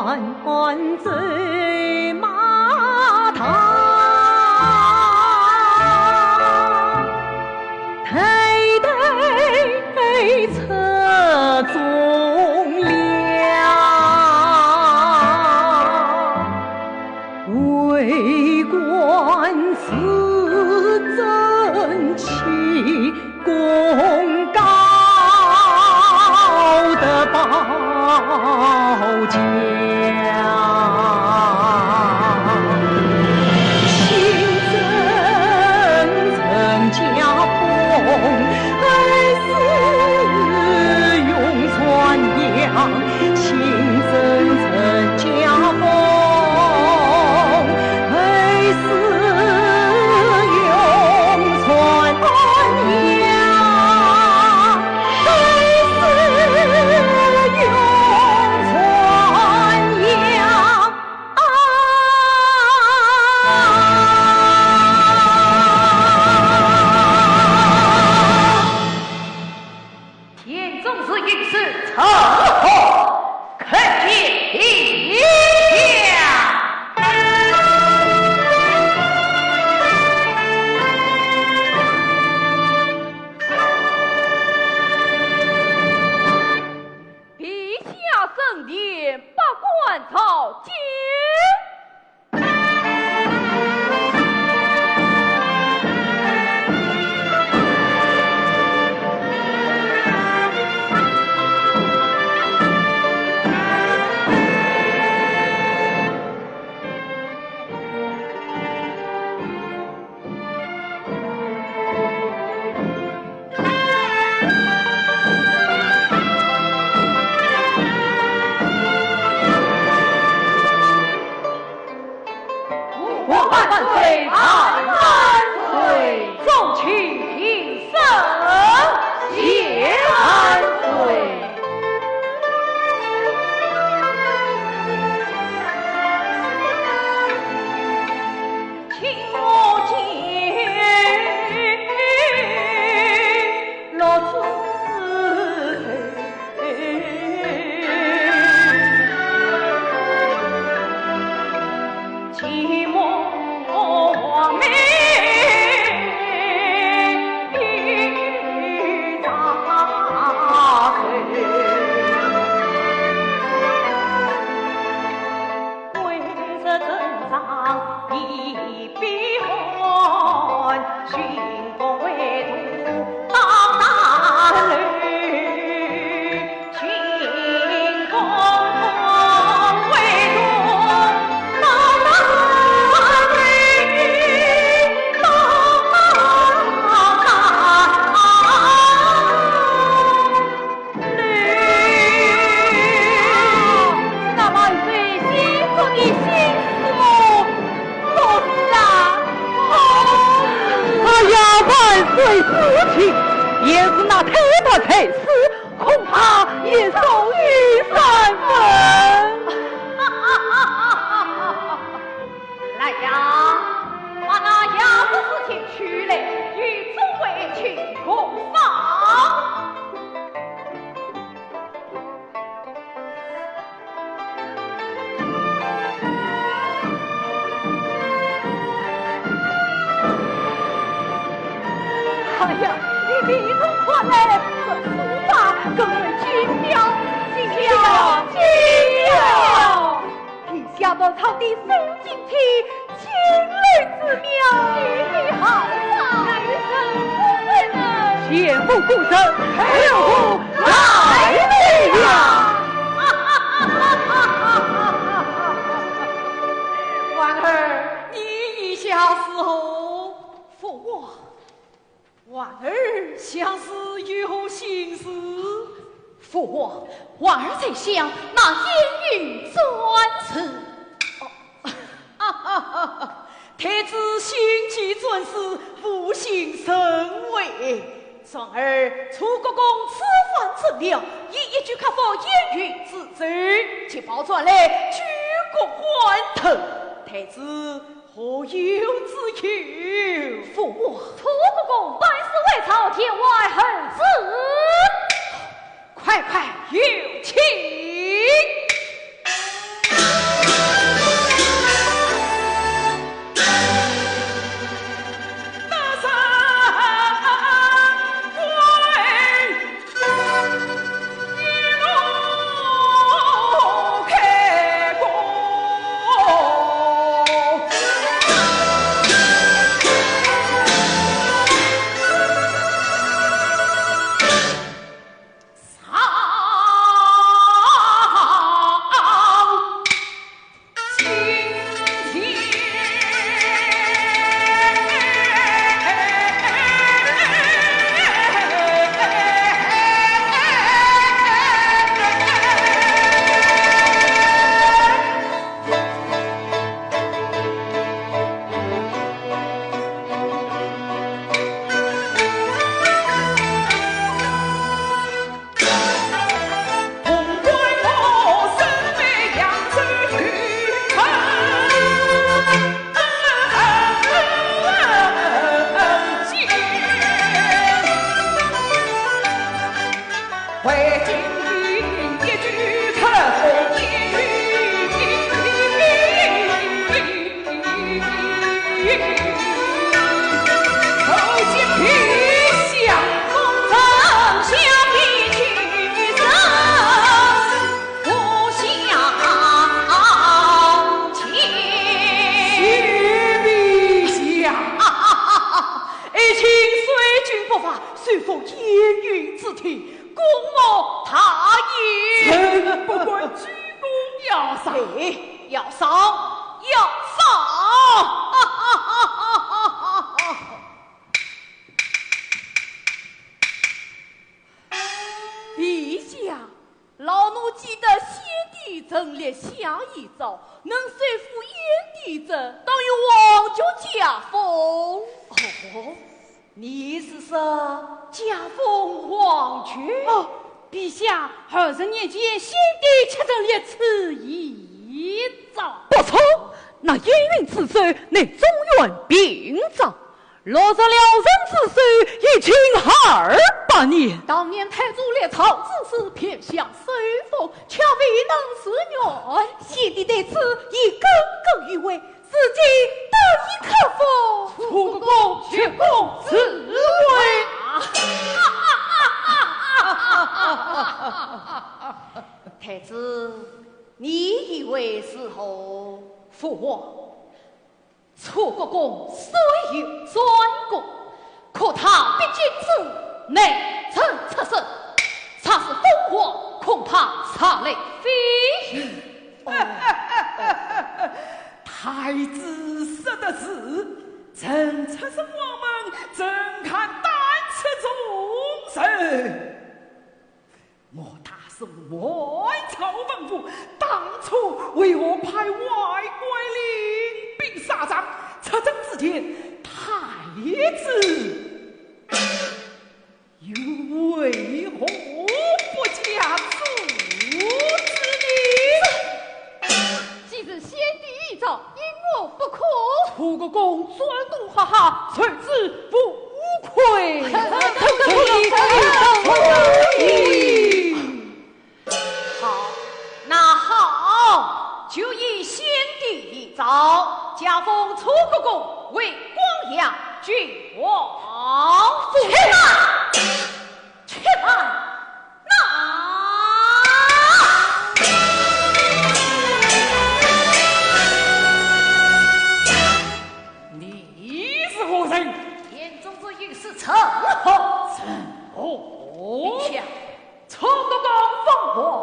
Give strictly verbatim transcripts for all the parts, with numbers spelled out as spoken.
走马堂，代代车宗廟，为官是真气。 功高德报家。清蒸陈家凤，还是永传扬。 清蒸陈家凤，还是永传扬，还是永传扬啊！ 眼中是云石，成何可见呀？陛下圣殿，百官朝见。 万岁，万万岁！众卿平身，谢万岁。 请我见。那万岁，先说你心事么？何事啊？哎呀，万岁，事情也是那太太才死，恐怕也受于三分。来呀，把那杨氏事情取来，与众位卿共商。 哎呀，你比人快来，这书啊，更为精妙，精妙，精妙。陛下若抄的圣经题， 青楼之妙。你的好话，来人，夫人呢？前无古人，后无来例呀！婉儿，你意下如何？父王，婉儿想是有心事。父王，婉儿在想那燕云传书。哦， 太子心机专司，无心甚微。然而楚国公此番征了，以一举克服燕云之志，捷报传来，举国欢腾。太子何有此忧？父王，楚国公班师回朝，天外圣旨。 快快有请。运之体，功莫大也。臣不敢居功。要赏。哎，要赏，要赏！陛下，老奴记得先帝曾立下遗诏，能收复燕地者，当有皇族加封。哦，你是说加封皇爵？哦，陛下，二十年前先帝确曾立此遗诏。不错，那燕云之首乃中原平章， 落入辽人之手已经二百年。当年太祖立诏之时，便想收复，却未能如愿。先帝对此已耿耿于怀，如今得以克服。楚国公，绝功自卫。太子，你以为如何？父王， 楚国公虽有战功，可他毕竟是内臣出身，若是封王，恐怕实力非议。太子说得是，臣出身寒门，怎敢胆出重任？ 莫大是外朝文武，当初为何派外国领兵杀张？出征之前，太子又为何不加阻止呢？既是先帝遗诏，因何不可？楚国公专顾哈哈，谁知不亏。好，那好，就依先帝遗诏，加封楚国公为广阳郡王。且慢，且慢。 那你是何人？眼中之有是陈洪。陈洪？陛下，楚国公封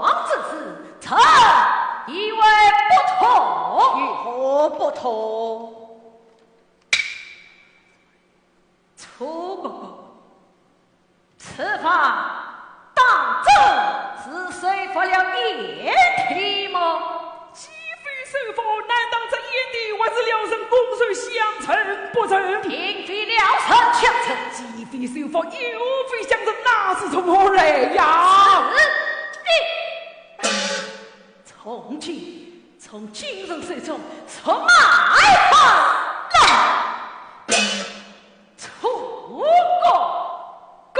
王之事，臣意外不同。有何不同？楚国公， 此番当真是收复了燕地么？既非收复，难道这燕地还是辽人攻守相称不成？并非辽人相称。既非收复，又非相称，那是从何来呀？是你！从今，从今日手中出卖他了。 楚国公。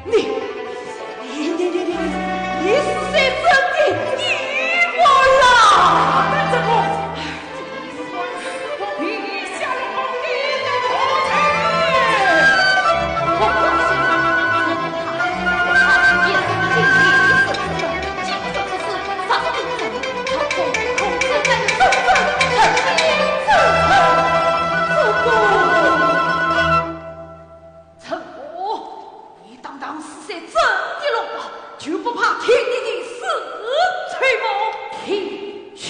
你，你，你，你，你，你是谁？真的，你我啦！这个，这个是我的师父，地下龙王的徒弟。陈武，你当堂死在这地龙王，就不怕天地的死罪吗？去，去！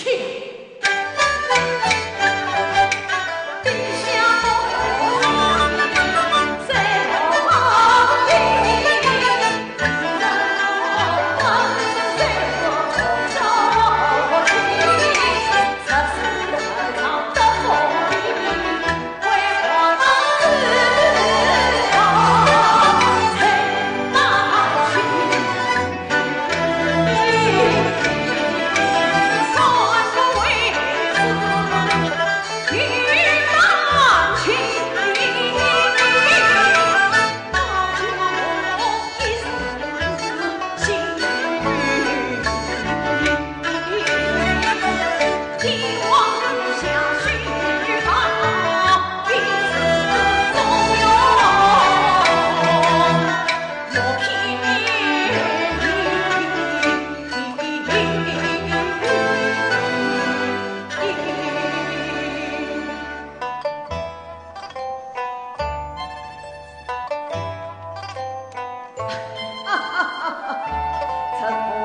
陈武，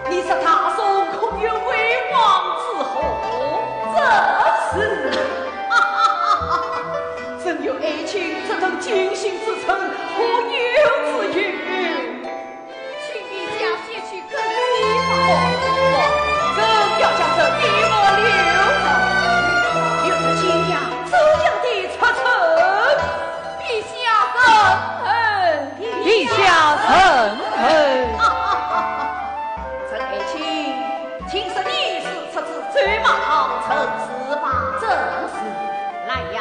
你说大宋空有魏王之后，正是。真有爱卿这等尽心之称，何忧之有？请陛下先去更衣吧。我，我怎样将这衣服留着？留着清香，怎样的出征？ 陛下仁厚。陛下仁厚。陈爱卿，听说你是出自走马堂，正是吧？正是。来呀，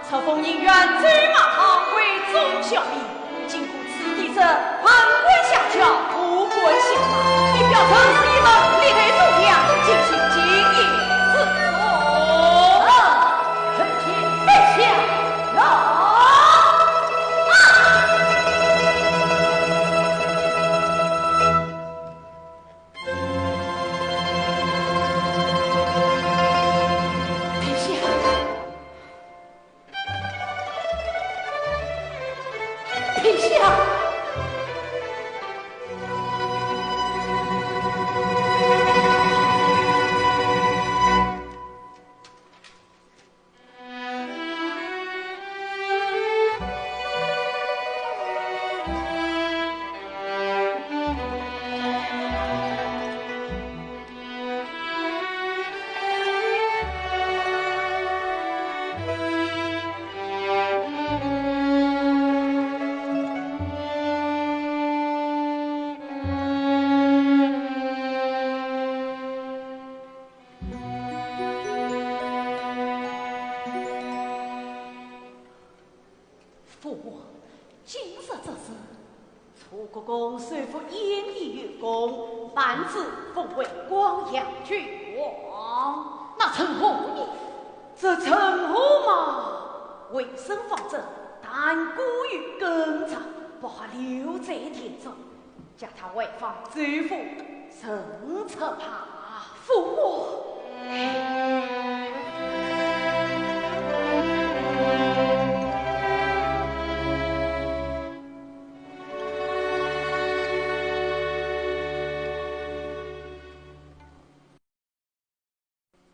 册封你原走马堂为忠孝爷，经过此地者，文官下轿，武官下马，你表正是一门历代武将，尽心尽意之中。嗯，臣妾备下。 父王，今日这事，楚国公收复燕地有功，班子封为广阳郡王。那陈宫呢？这陈宫嘛，为人方正，但过于更正，不好留在田中。 叫他回房周府，甚则怕。父王。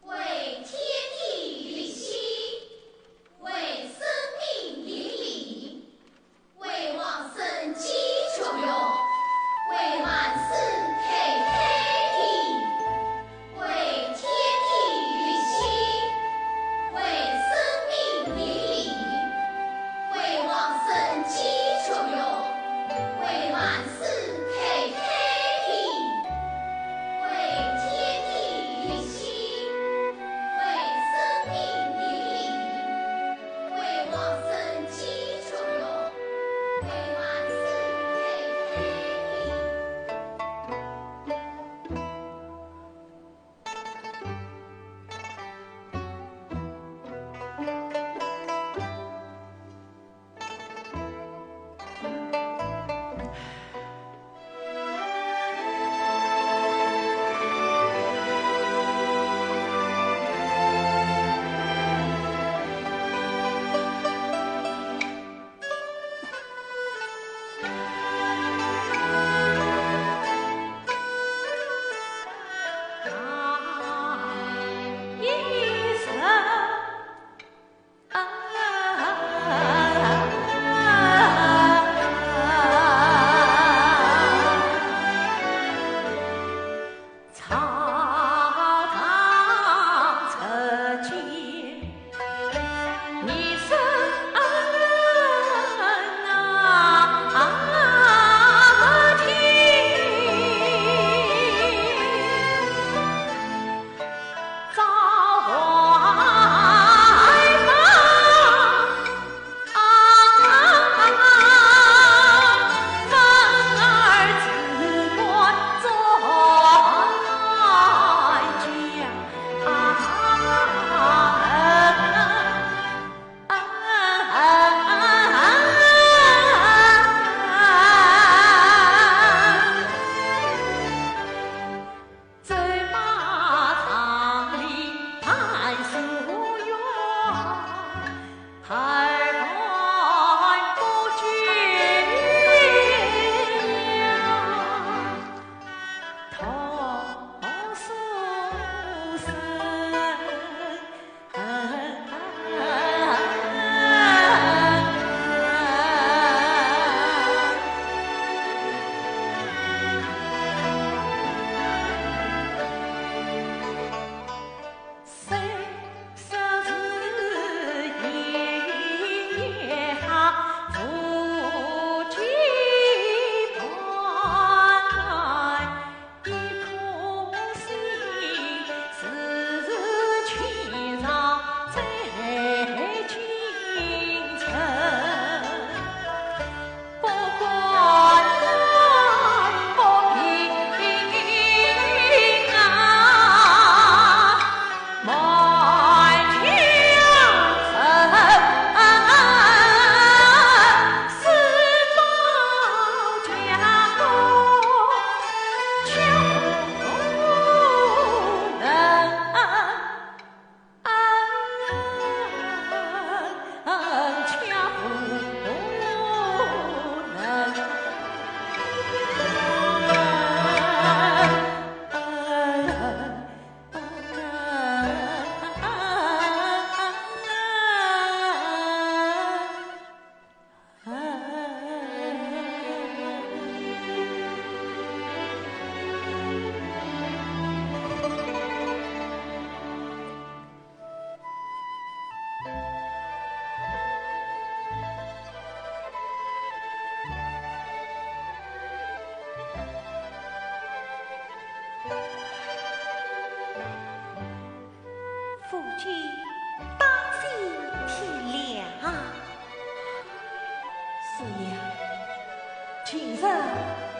为天地立心，为生民立命，为往圣继续用，为万世开太平，为天地立心，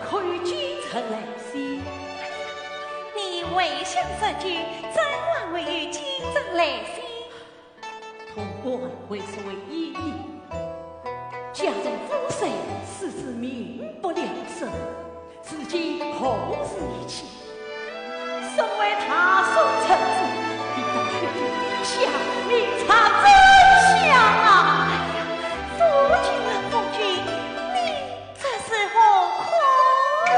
可有奸臣来信？你未享受尽，怎还会有奸臣来信？潼关为所谓一役，家中夫婿死至民不聊生，如今何时一起？身为大宋臣子，理当确定一下，明察真相啊！哎呀，夫君啊，夫君，你这是何苦嘞？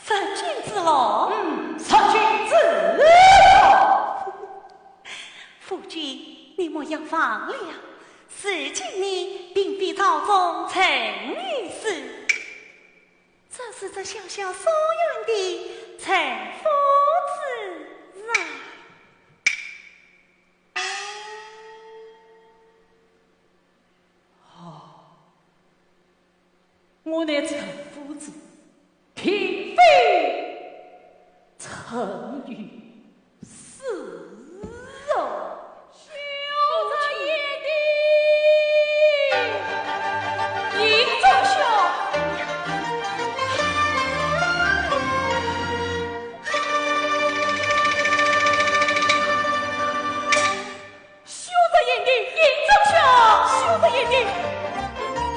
食尽之龙，嗯，食尽之龙。夫君，你莫要忘了，如今你并非朝中丞相，只是这小小书院的陈夫子啊。 哦，我乃陈夫子，并非陈御史哦。兄长贤弟，尹忠兄。 兄长贤弟，尹忠兄，兄长贤弟。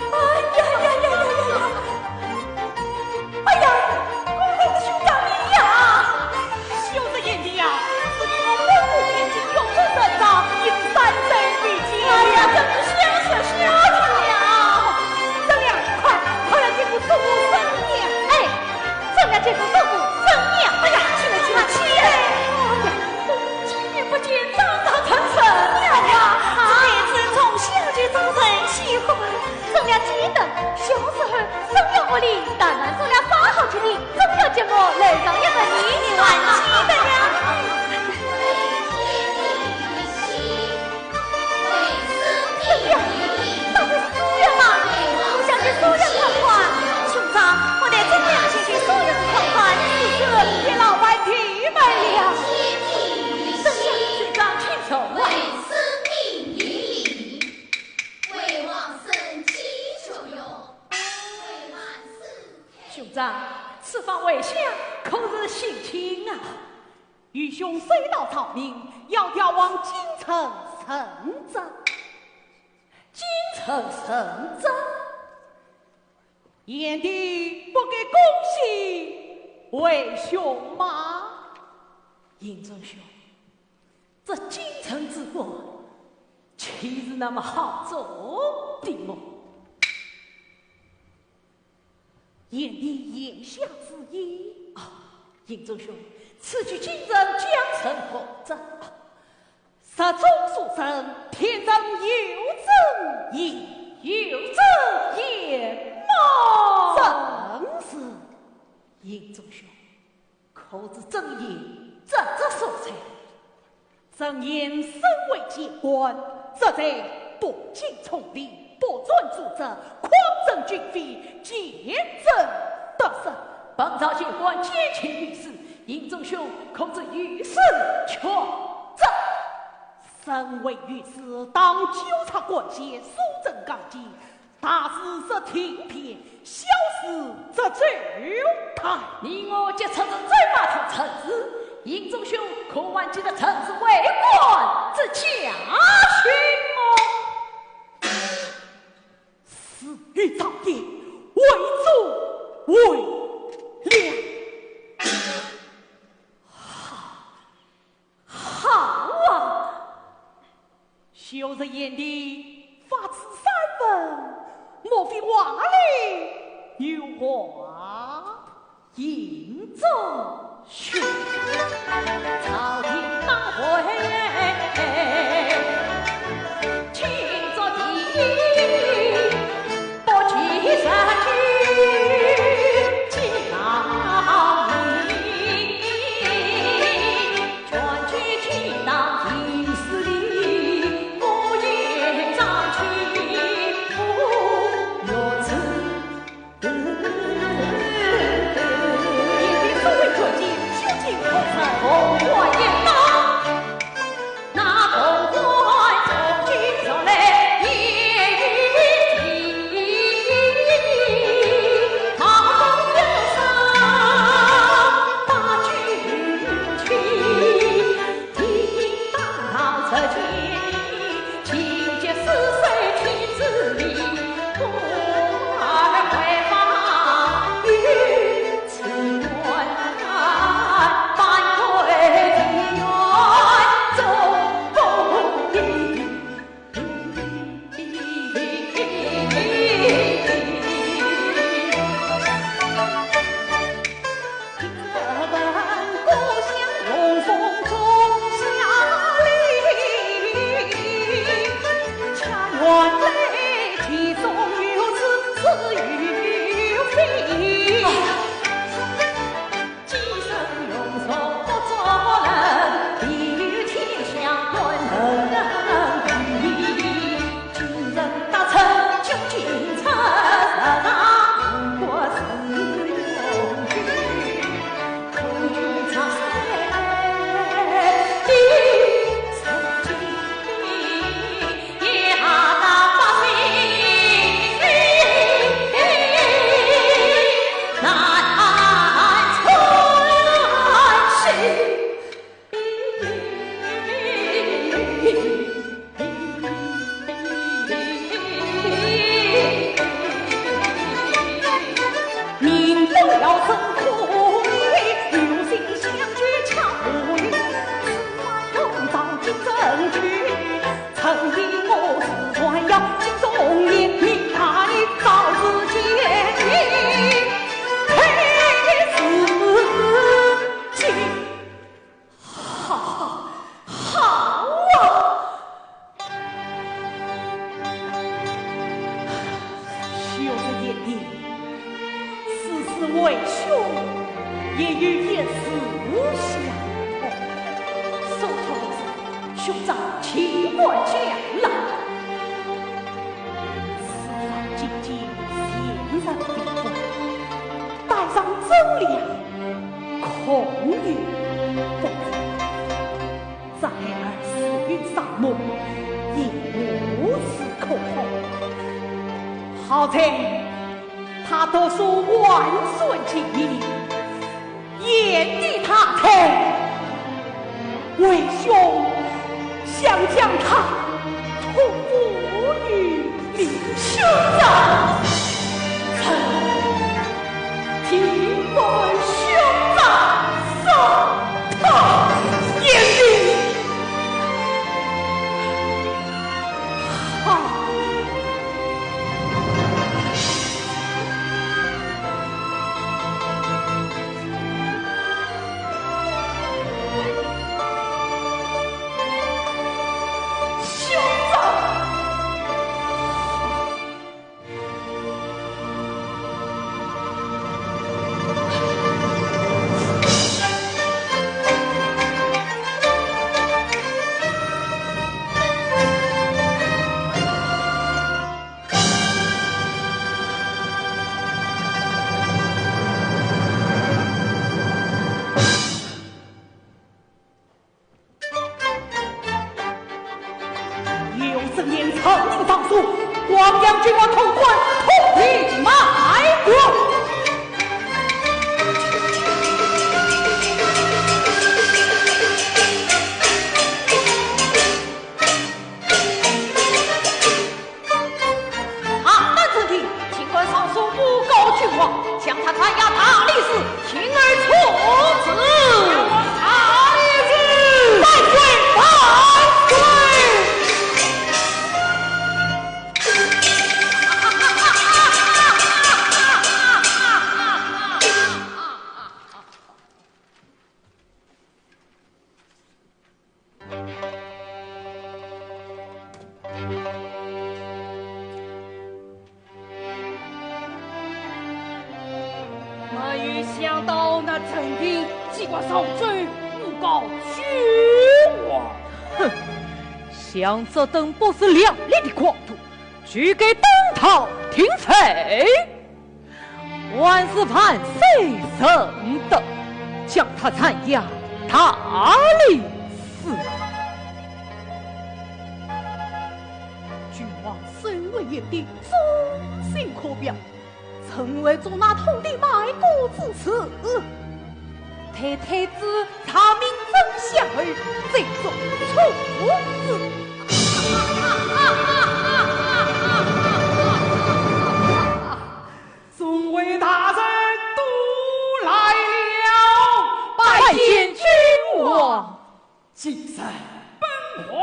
哎呀呀呀呀呀呀！哎呀，公子兄长你呀！兄长贤弟呀，是你我本府千金，永贞人家，你是三生的情。哎呀，真是相识相知了。张良，快，快来见过叔父三娘。哎，张良见过叔父三娘。哎呀，起来，起来，起来。哎呀， 几日不见，长大成人了呀！啊，这孩子从小就长成喜欢，张良记得，小时候张良屋里当然做了啥好吃的，张良见过楼上一个你，你还记得呀？张良，到底书院吗？我想去书院看看。兄长，我带张良先去书院看看，此事给老板提 明白了。这下兄长请坐啊。为师命你礼，为王孙祈求哟。为万岁。兄长，此番回乡可是省亲啊？愚兄收到朝命，要调往京城任职。京城任职？贤弟不该恭喜为兄吗？尹仲兄，这京城之官，岂是那么好做的么？贤弟言下之意？啊，尹仲兄，此去京城将任何职？ 日中做官，天上有正言。有正言么？正是。尹仲兄，可知正言职责所在？正言身为监官，职在东京骢里， 不准做贼，匡正军费，见证得失。本朝监官监情御史，尹仲兄可知御史缺职？身为御史，当纠察官衔，肃正戒纪，大事则听凭，小事则奏弹。你我皆出自走马堂陈氏，尹仲兄可还记得陈氏为官之家训么？ 死于朝廷，为主为良。好，好啊！休得贤弟发此三文，莫非话里有话？ 尹仲兄，朝廷当会，庆祝第一，不计日期，祭到明，全体祈祷祭祀礼，不言张期，不若此。 好，好啊！休得贤弟，此事为兄也有一事相托。说出来，兄长尽管讲来。此番进京，前程未卜，带上征粮， 恐有不测。侄儿死于沙漠，亦无处可逃。好在他读书还算精明，贤弟他才为兄陈琳曾经上书，广阳郡王潼关，潼关卖国。啊，南陈琳，竟敢上书诬告郡王，将他斩押大理寺， 听候处置。大理寺。万岁，万岁！没有想到那陈琳竟敢上奏诬告郡王。哼，想这等不自量力的狂徒，就该当堂听罪。万岁，万岁，认得，将他斩押大理寺。 郡王身为幼帝，忠心可表，怎会做那土地卖国之事？待太子查明真相后，再做处置。众位大人都来了，拜见君王。 既然本王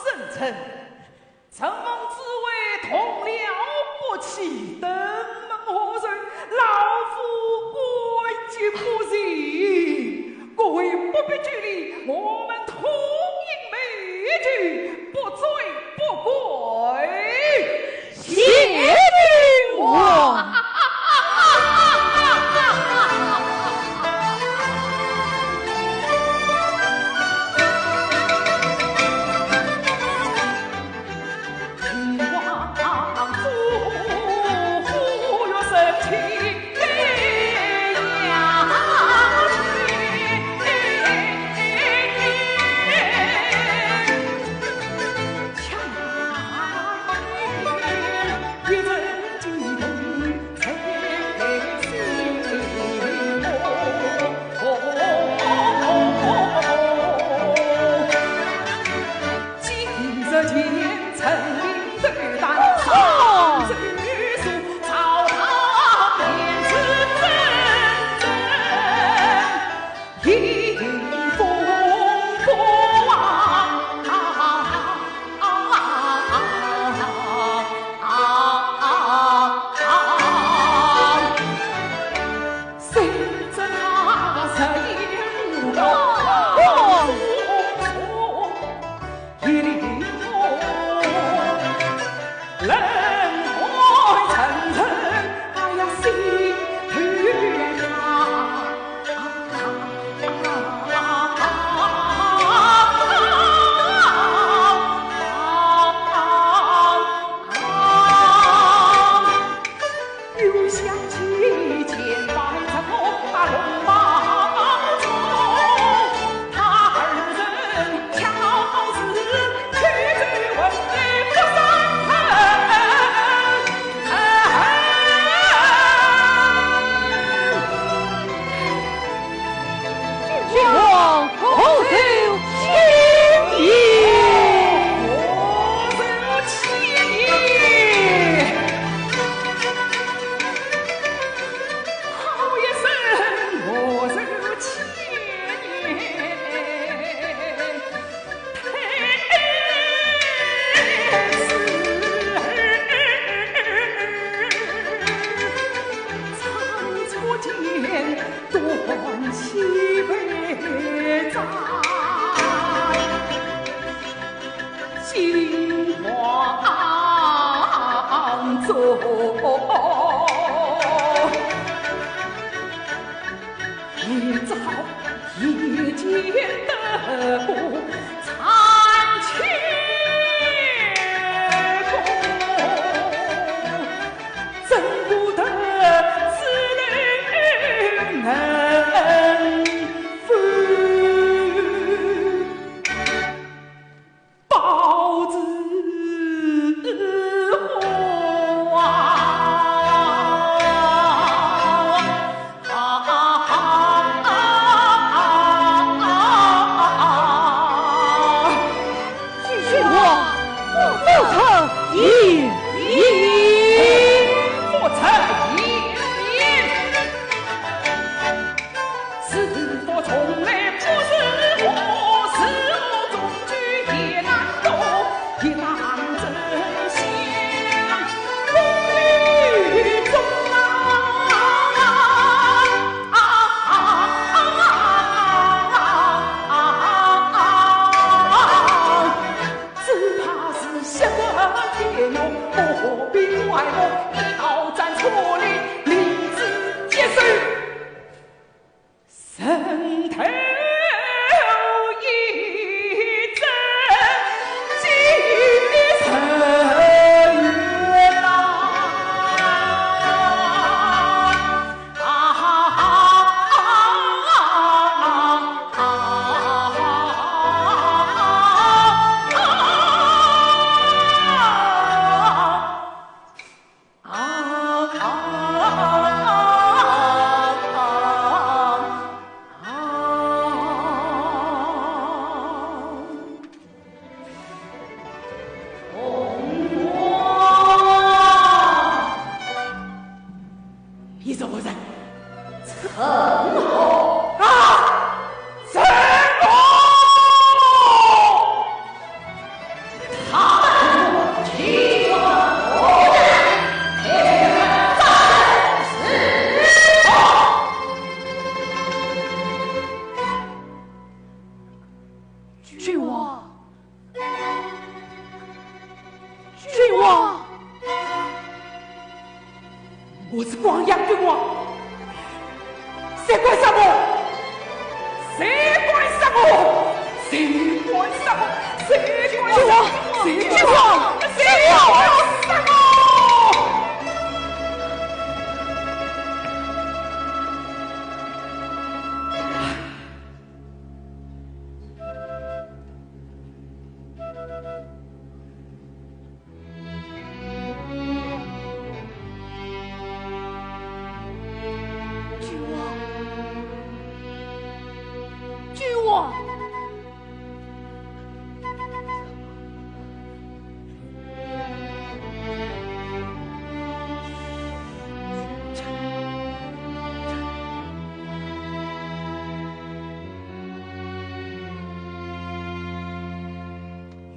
圣旨，承蒙诸位同僚不弃，登门贺寿，老夫感激不尽。各位不必拘礼，我们同饮美酒，不醉不归。 谢君王。君王，我是光阳君王，谁敢杀我？谁敢杀我？谁敢杀我？谁敢杀我？君王，君王，谁敢杀我？君王，君王。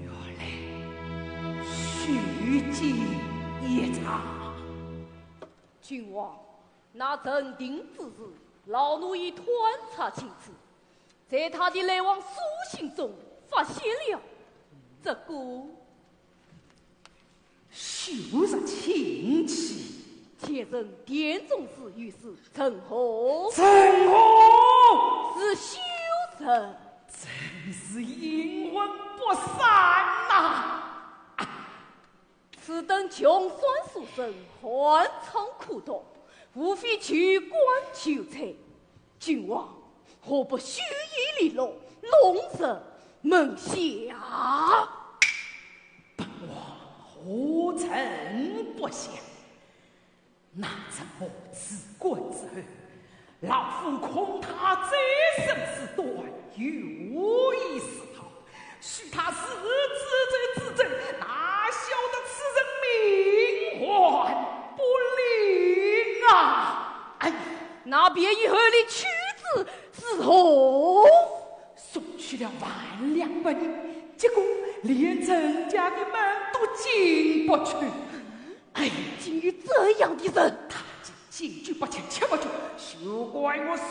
原来，许金也在。君王，那成定之事，老奴已探查清楚，在他的来往书信中发现了这个 许氏亲戚。前任殿中侍御史陈和。陈和！是许氏。真是阴魂不散呐！此等穷酸书生，寒窗苦读，无非求官求财， 君王，何不休养零落，弄入门下？本王何曾不想，那陈和自刎之后，老夫恐他再生事端，有意私逃， 许他如此之之之，哪晓得此人命还不灵啊！哎，那便以厚礼取之如何？送去了万两纹银，结果连陈家的门都进不去。哎，竟有这样的人！他既进去不去，吃不去，休怪我手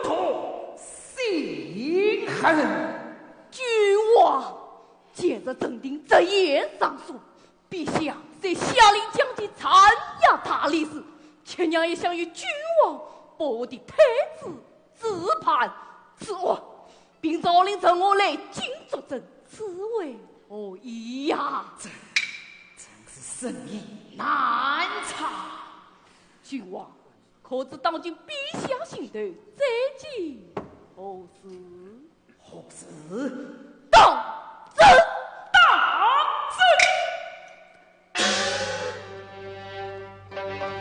痛心狠。 君王，今日陈定设宴上书，陛下在下令将其参加大理寺，且让一向与君王不和的太子自判此案，并诏令陈和来京作证，此为何意呀？这真是生意难查。君王，可知当今陛下心头最急何事？ 何事？当真！当真！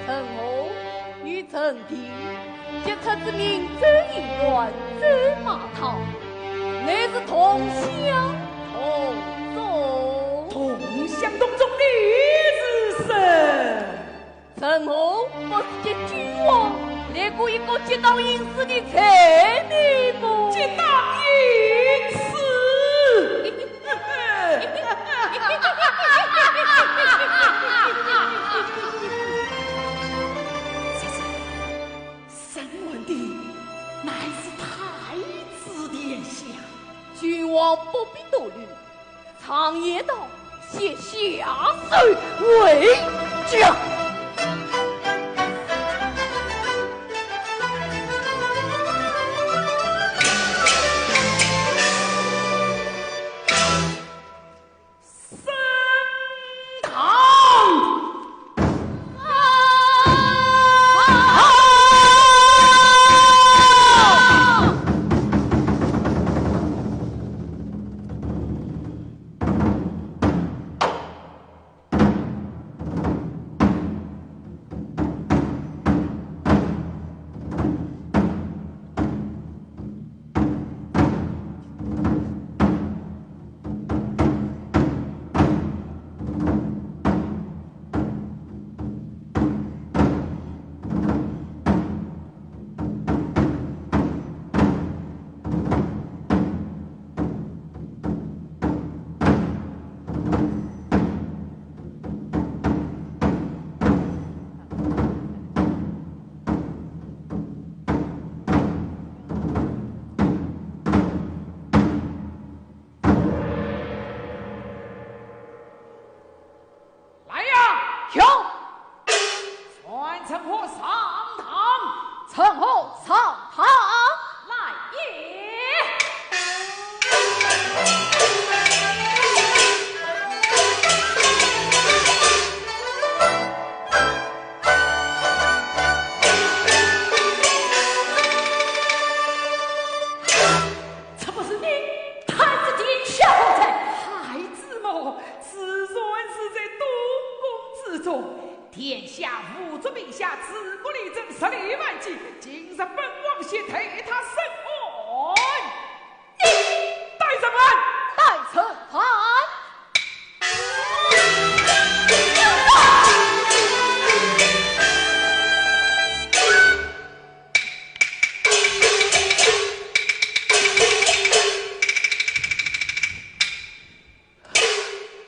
陈和与陈定皆出自名州县州马堂，乃是同乡同宗。同乡同宗的是谁？ 陈和不是给君王来过一个结党营私的罪名么？结党营私！这是审问的乃是太子殿下。君王不必多虑， 常言道，先下手为强。升堂。陈和上堂。陈和上堂。来也。这不是你，太子殿下何在？孩子么，自然是在东宫之中。殿下辅助陛下治国理政，十里万计，今日本王谢代他审案。你带审案！带审案！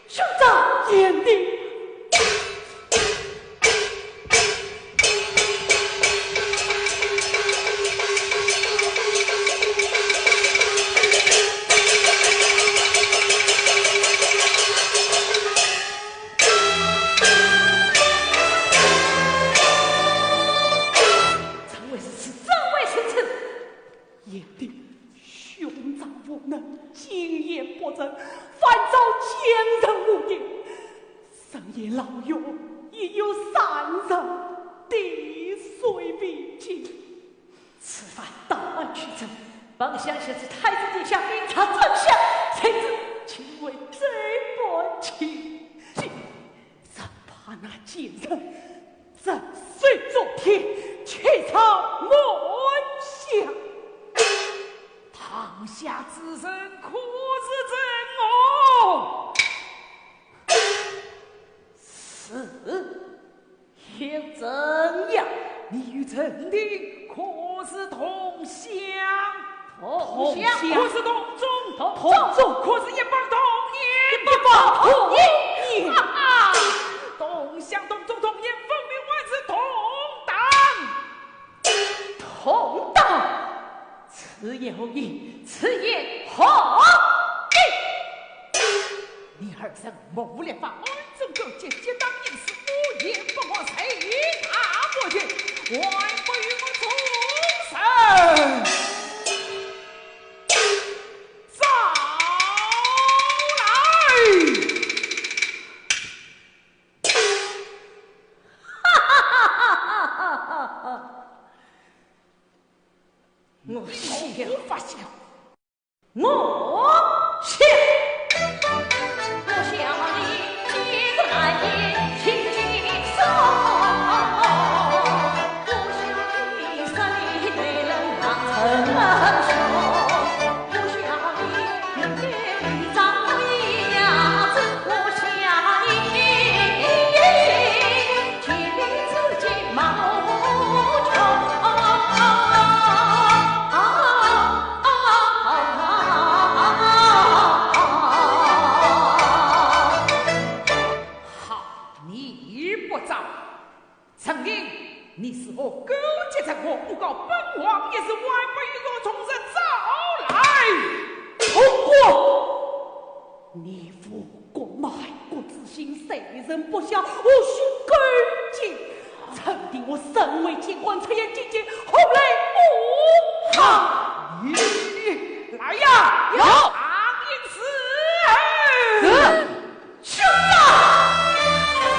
兄长，贤弟。怎会如此？怎会如此？贤弟，兄长无能，进言不成，反遭奸臣污言。深夜牢狱，亦有三人滴水未进。 此番到案取证，本想先知太子殿下明察真相，谁知竟为这般情景。只怕那奸臣趁手作天，欺上瞒下。堂下之人可是真我？是。 又怎样？你与陈廷可是同乡？同乡。可是同宗？同宗。可是一帮同年？一帮同年。哈哈，同乡同宗同年，分明还是同党。同党？ 此言何意？此言何意？你二人谋略法，暗中勾结，结党营私，污言不我，罪大恶极，还不与我从实招来！哈哈哈哈哈哈！ 我笑。我发笑。我笑。好，你不招。 陈廷，你是否勾结陈国，诬告本王一事，还不与我从实招来？陈国，你误国卖国之心，谁人不晓，何须勾结？陈廷，我身为清官，出言进谏，何来不好？你来呀！有。唐寅伺候。是。 你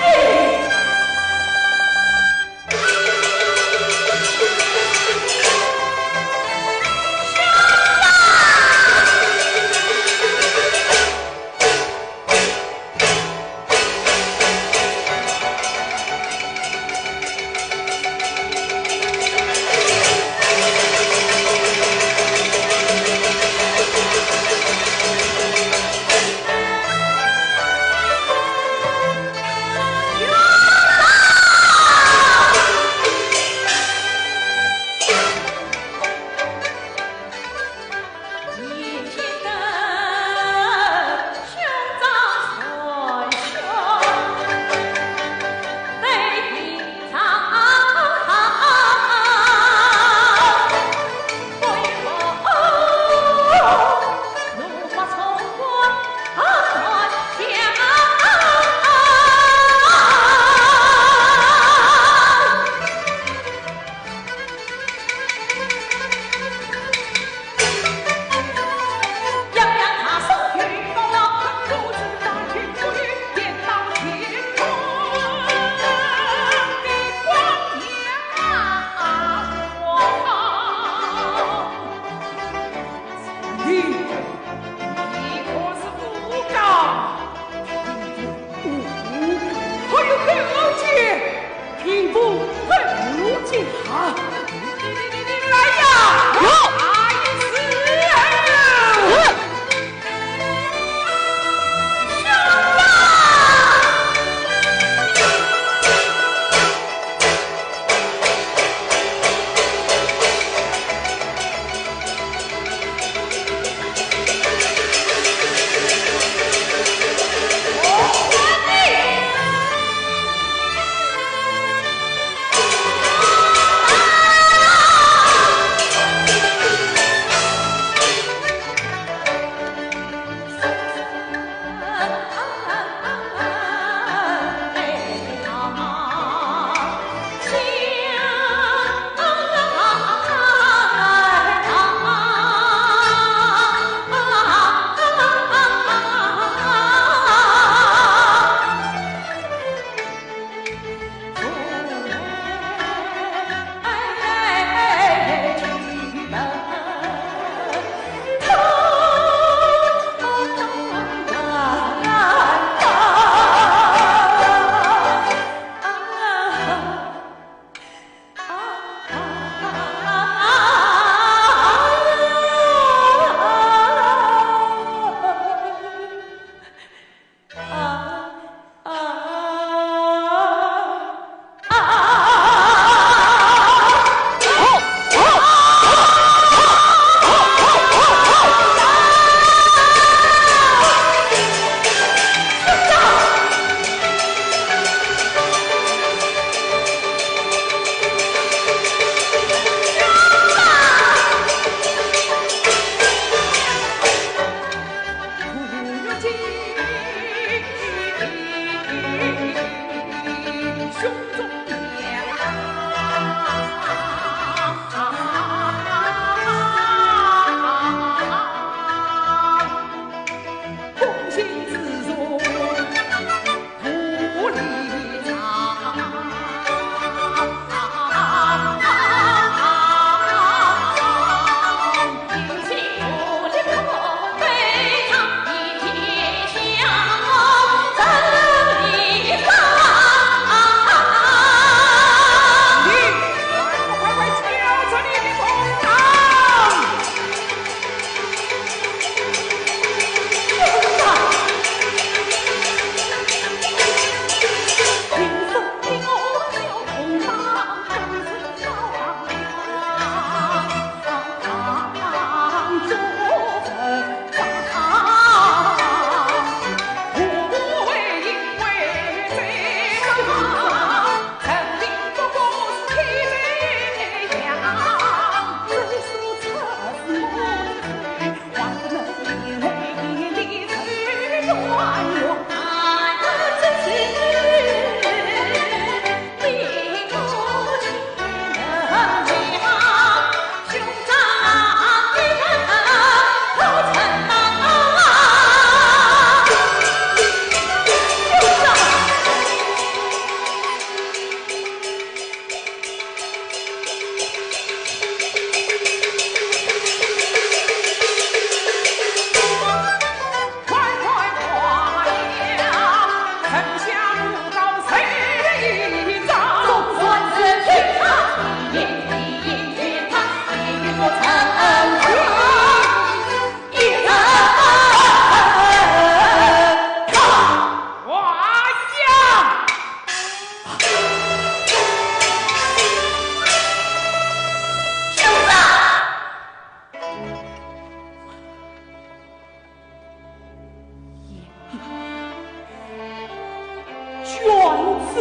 子，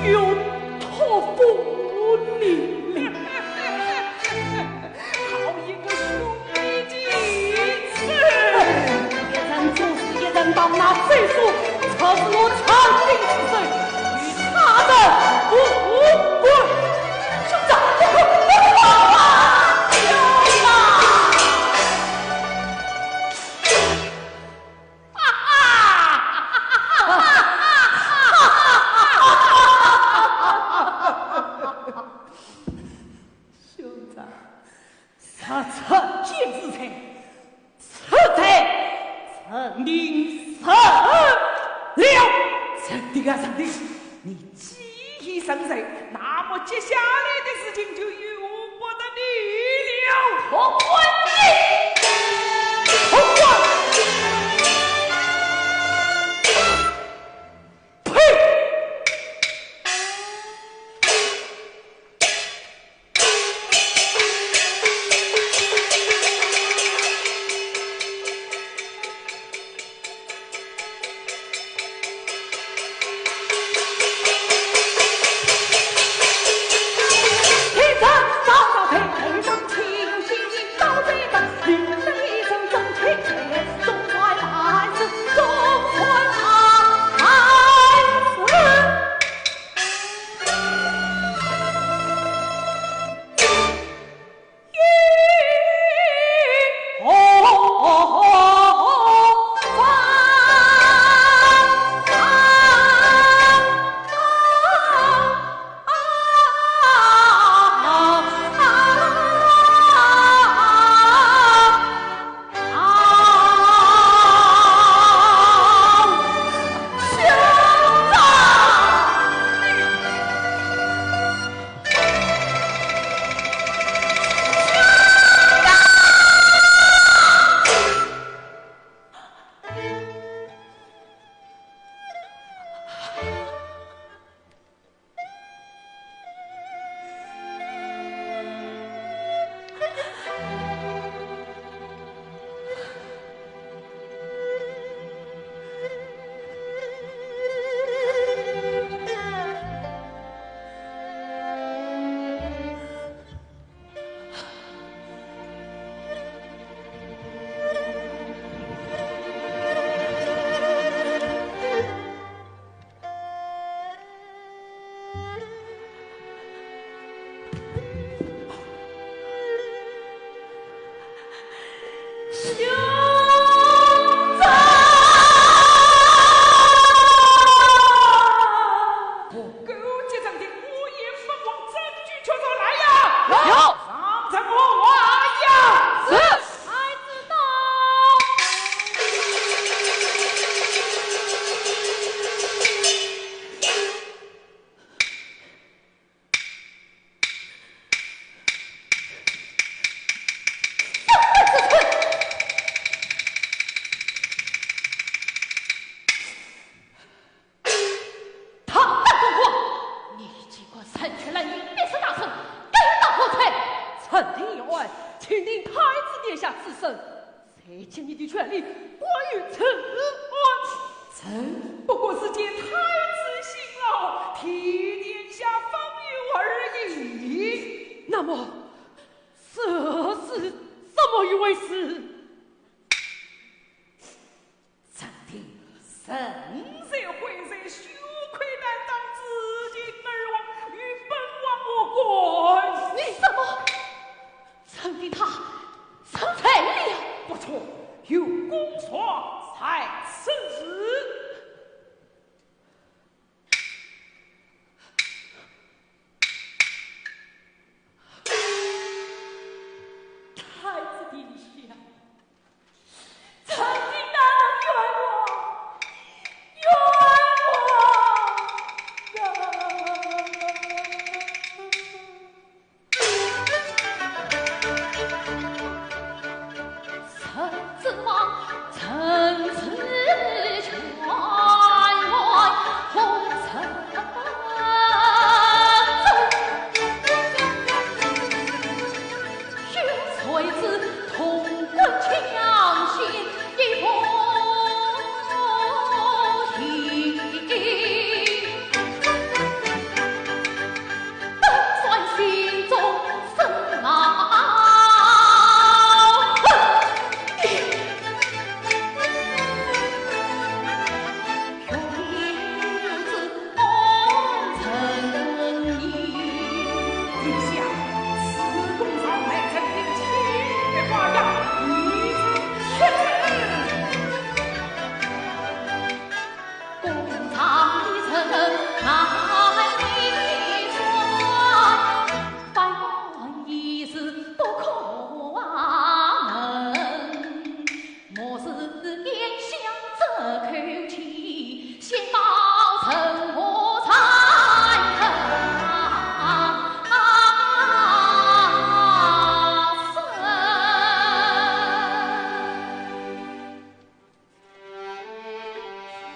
就托付你了。好一个兄弟的子！一人做事，一人当，那罪数，这是我陈琳之罪，与他人无关。兄长，不可，不可啊！兄长！ 兄长，这出奸之罪，此罪陈琳认了。认定啊，认定，你既已认罪，那么接下来的事情就由不得你了。我管你！我管你！呸！ 唐三宗皇，你竟敢擅权滥用，逼死大臣，该当何罪？臣听有案，请听太子殿下主审。谁给你的权力？关于此案，臣不过是见太子辛劳，替殿下分忧而已。那么，这是怎么一回事？ 臣听，臣在，会在，羞愧难当，自尽而亡，与本王无关。你什么？臣听他认罪了。不错，有公状在此。 太子殿下，臣听哪能冤枉，冤枉！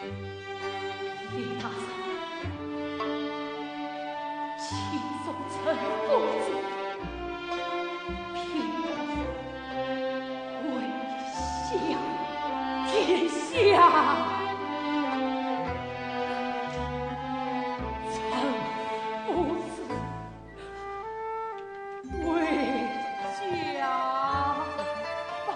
李大人，请送陈公子平安回乡。殿下，陈公子回家吧。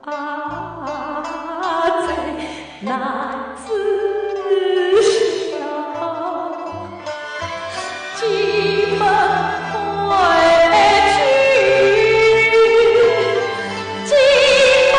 啊，最难自消。几分委屈，几分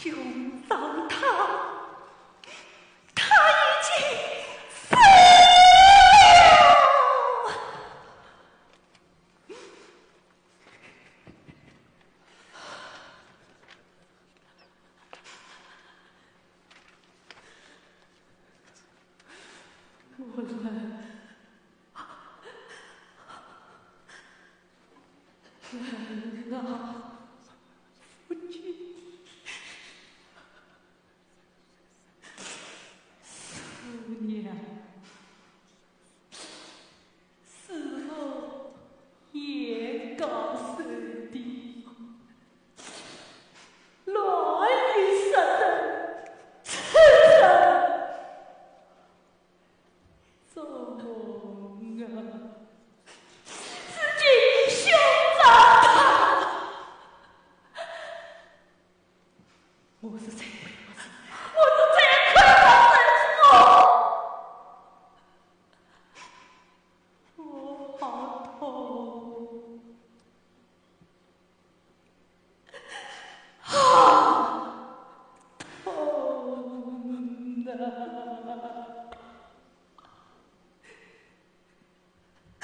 兄长他，他已经死了。我们 老夫妻思念是我眼高手低，乱语说的，痴人做梦啊！是金兄长大。 我是罪魁祸首，我是罪魁祸首，我，我好痛，好痛啊！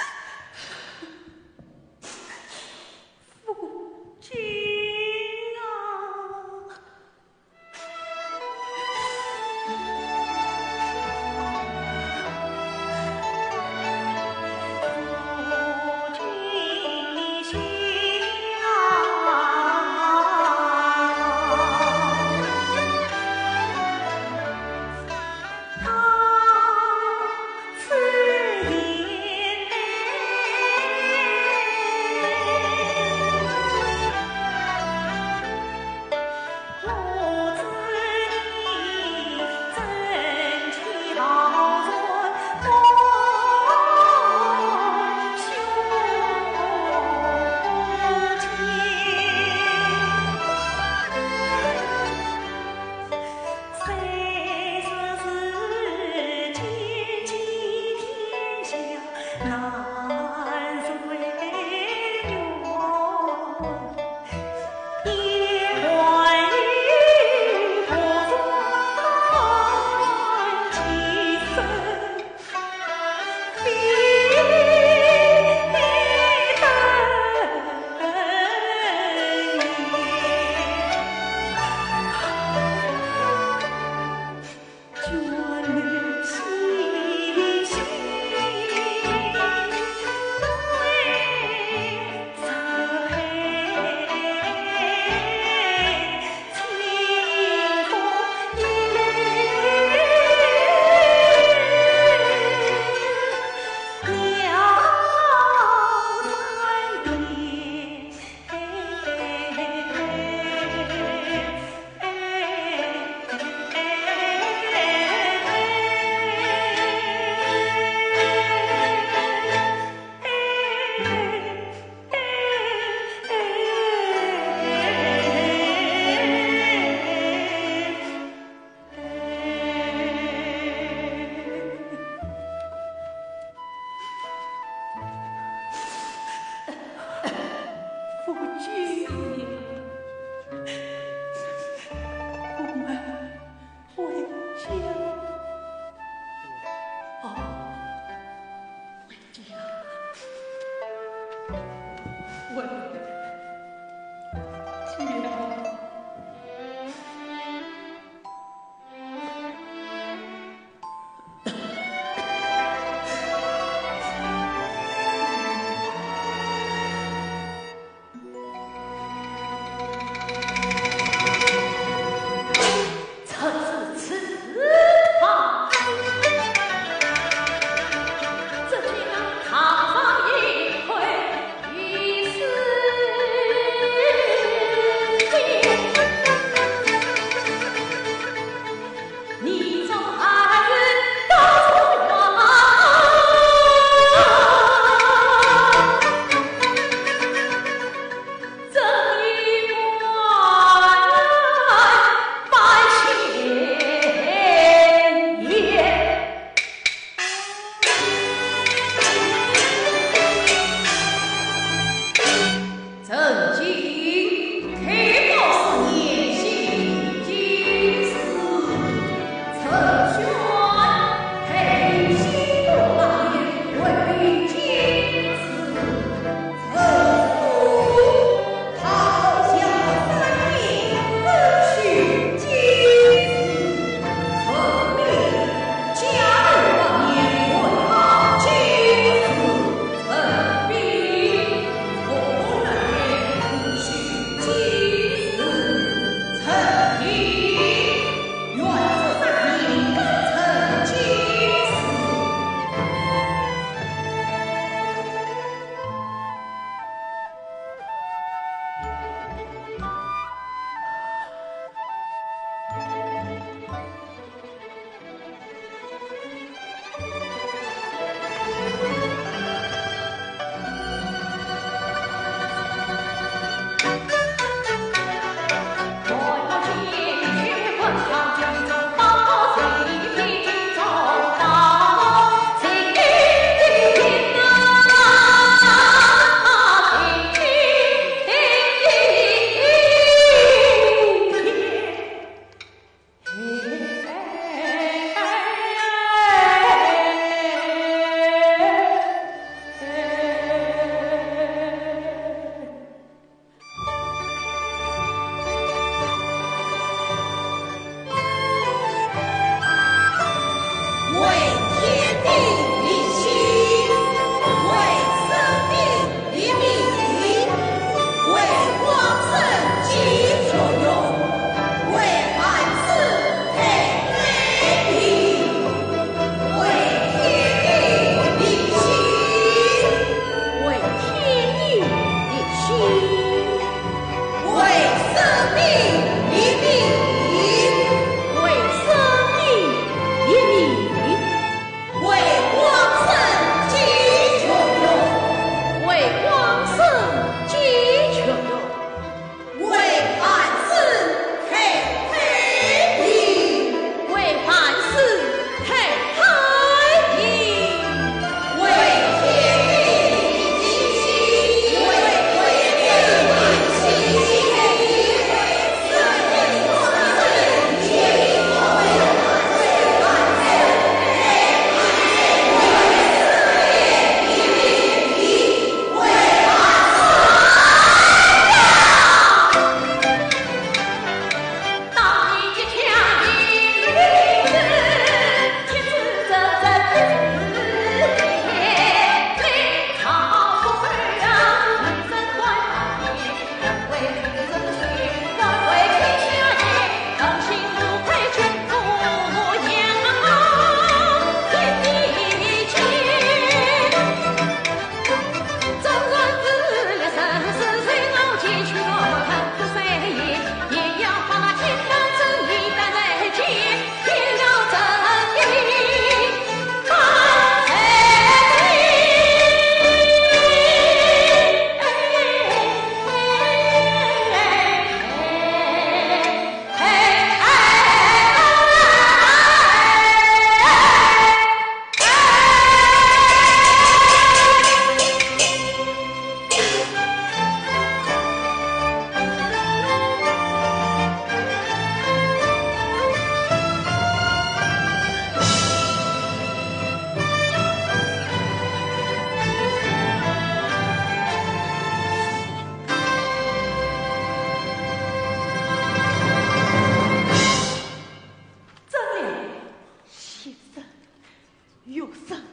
有人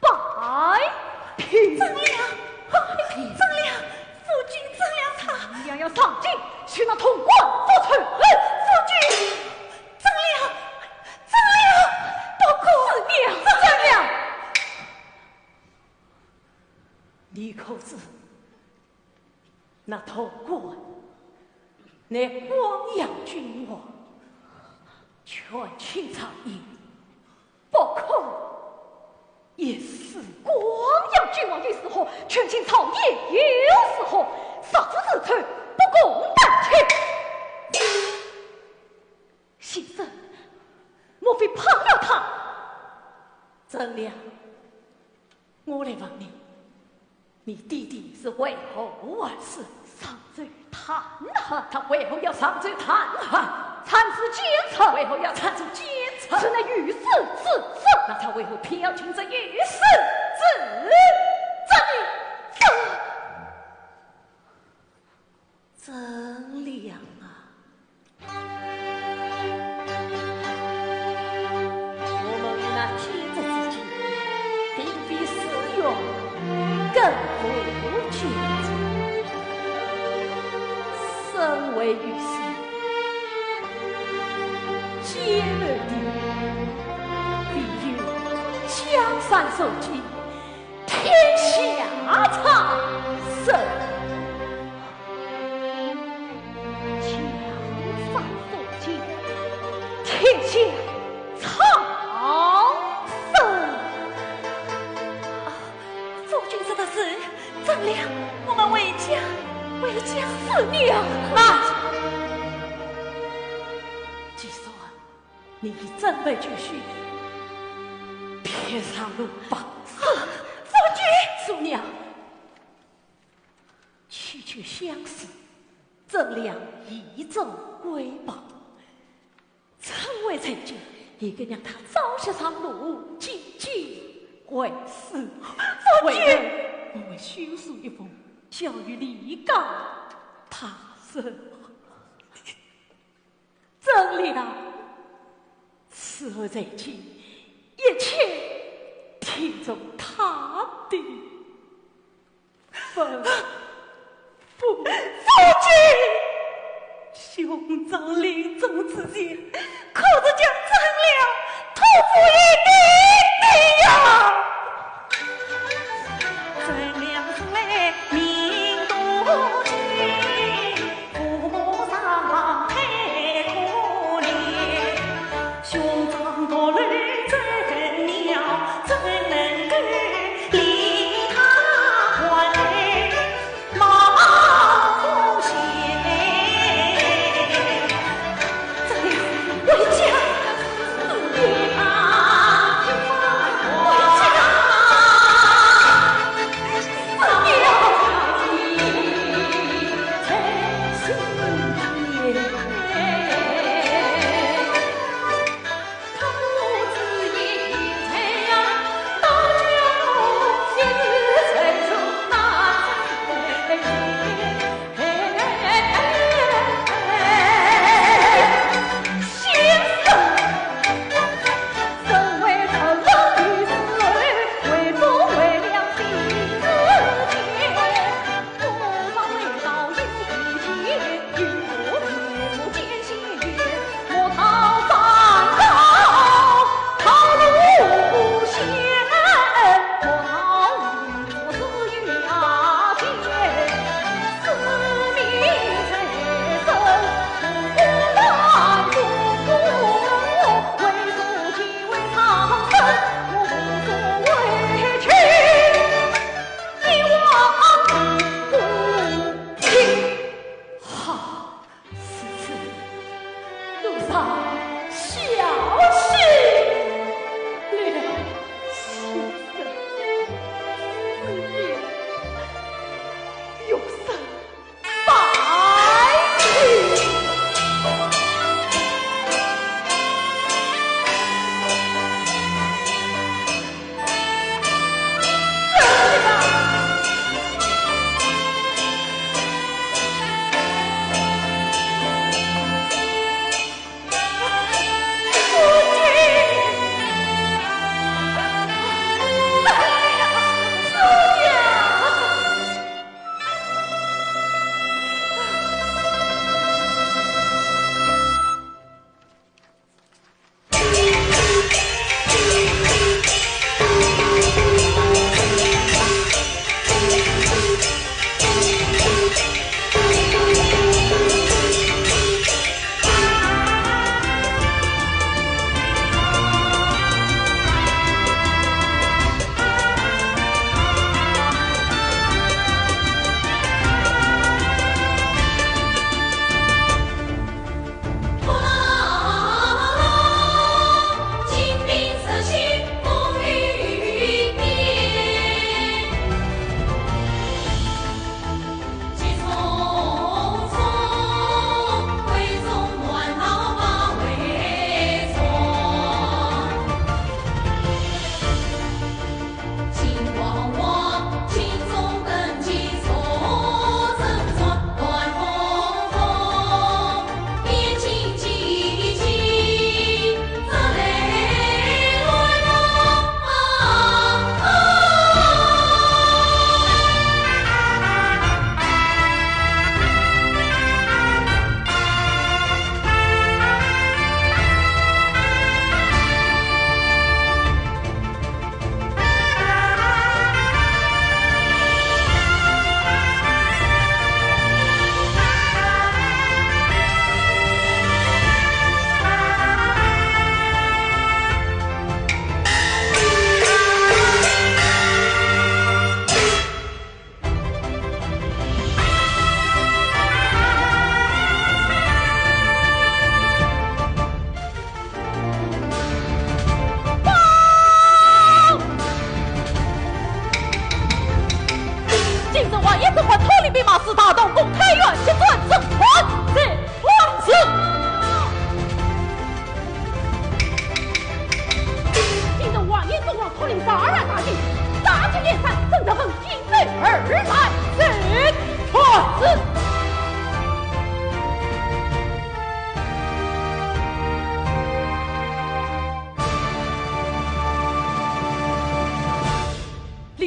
摆平。曾良，曾良，夫君，曾良他……你要上京去拿潼关复仇。夫君，曾良，曾良，不可！四娘，曾良，你可知 那潼关乃广阳郡王，权倾朝野，不可一世。广阳郡王又如何？权倾朝野又如何？杀父弑子，不共戴天。先生，莫非怕了他？曾良，我来问你， 你爹爹是为何而死？上奏弹劾。他为何要上奏弹劾？参知奸臣。为何要参知奸臣？是乃御史之子。那他为何偏要听这御史之子？这……曾良啊， 我们与那奸贼之间，并非私怨，更无奸贼。身为御史，奸谋的，唯有江山社稷，天下昌盛。 江山社稷，天下昌盛。啊，夫君说的是，曾良，我们回家，回家。四娘啊！既然你已准备就绪，便上路吧。啊，夫君！四娘， 区区相识，曾良已作贵宝，趁为在京，应该让他早些上路，觐见为师。夫君！为后，我会修书一封，交与李纲大人。 曾良，此后在京，一切听从他的吩咐。夫君！兄长临终之前，可是将曾良托付于你的呀？曾良是为民度情， 父母双亡太可怜，兄长独留周公庙，怎能够理他还邈封县？曾良，回家。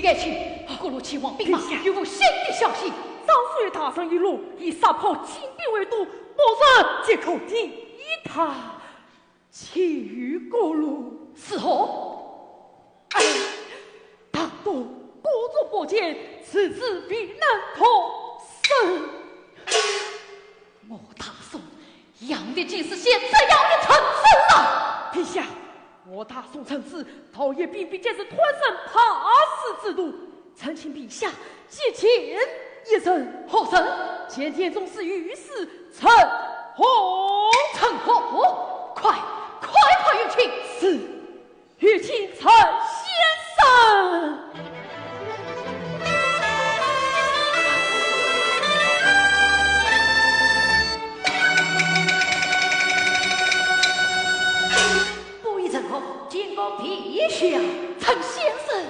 该去，各路前往禀报，有无新的消息？张守大人一路以杀破金兵为度，末日即可抵达。其余各路如何？哎，大都各族不见，此事必难脱身。我大宋杨烈竟是现在要你成事了。陛下，我大宋成事，倒也并非见是贪生怕死之徒。臣请陛下接见一人。何人？前殿中侍御史陈洪。陈洪，快，快快有请。是。 有请陈先生。不一人后，见过陛下。陈先生，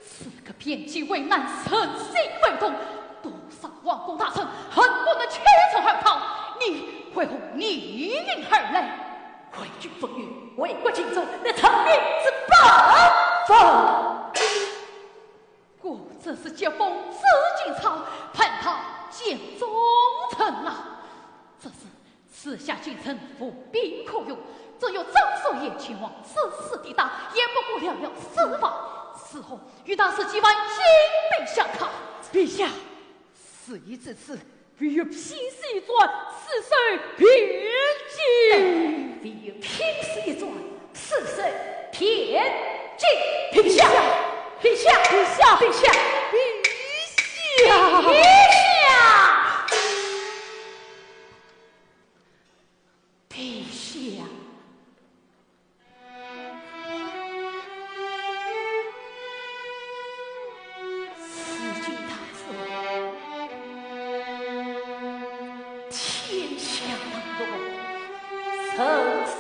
此个边境危难，人心惶动，多少皇宫大臣恨不能弃城而逃，你为何逆行而来？ 为君风雨，为国尽忠，乃臣民之本分。果真是疾风知劲草，攀爬见忠臣啊！只是此下京城无兵可用，只有张守一人前往，此事抵达也不过寥寥数百，此后与大宋几万精兵相抗。陛下，事已至此， 唯有拼死一战，死守边境。唯有拼死一战，死守边境。陛下，陛下，陛下，陛下，陛下，陛下。 此君大圣，天下混乱，人心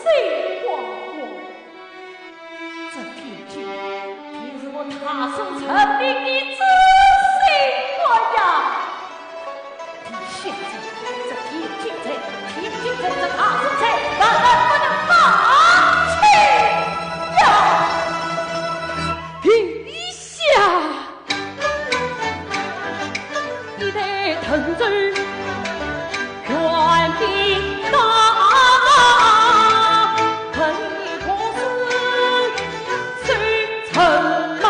惶惶，这边境定是我大宋臣民的子孙呀！ 天下在，这边境在，边境在，这大宋在，万万不能放弃呀！陛下，一代thần州权柄大，本可是谁成王？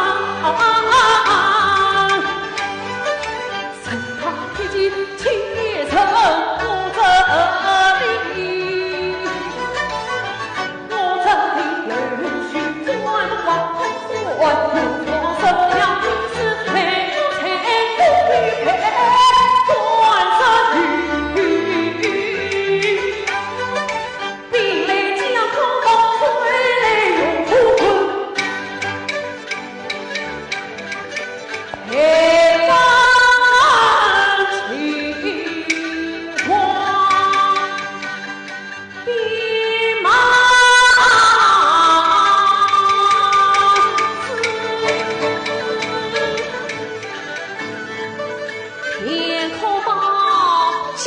君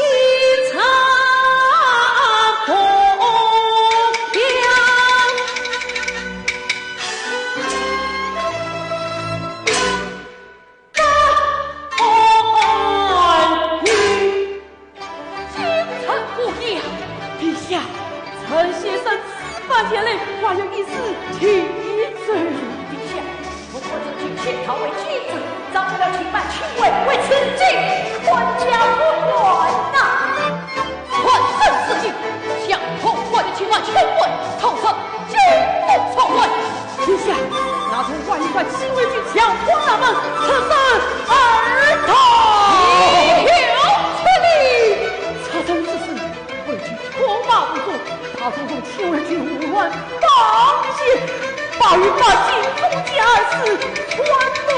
臣无恙。陛下，陈先生此番前来，还有一事请奏。陛下，我国政权先逃为君主，张昭要请办亲位，为此事官家不断呐。 换圣旨进，将通关的亲王全部，同时进不出关。陛下，那通关一关亲王军将通大门，出城而逃。有此理！出城之时，为军车马无阻，大总统亲王军无乱放箭，百余发进中箭而死，全部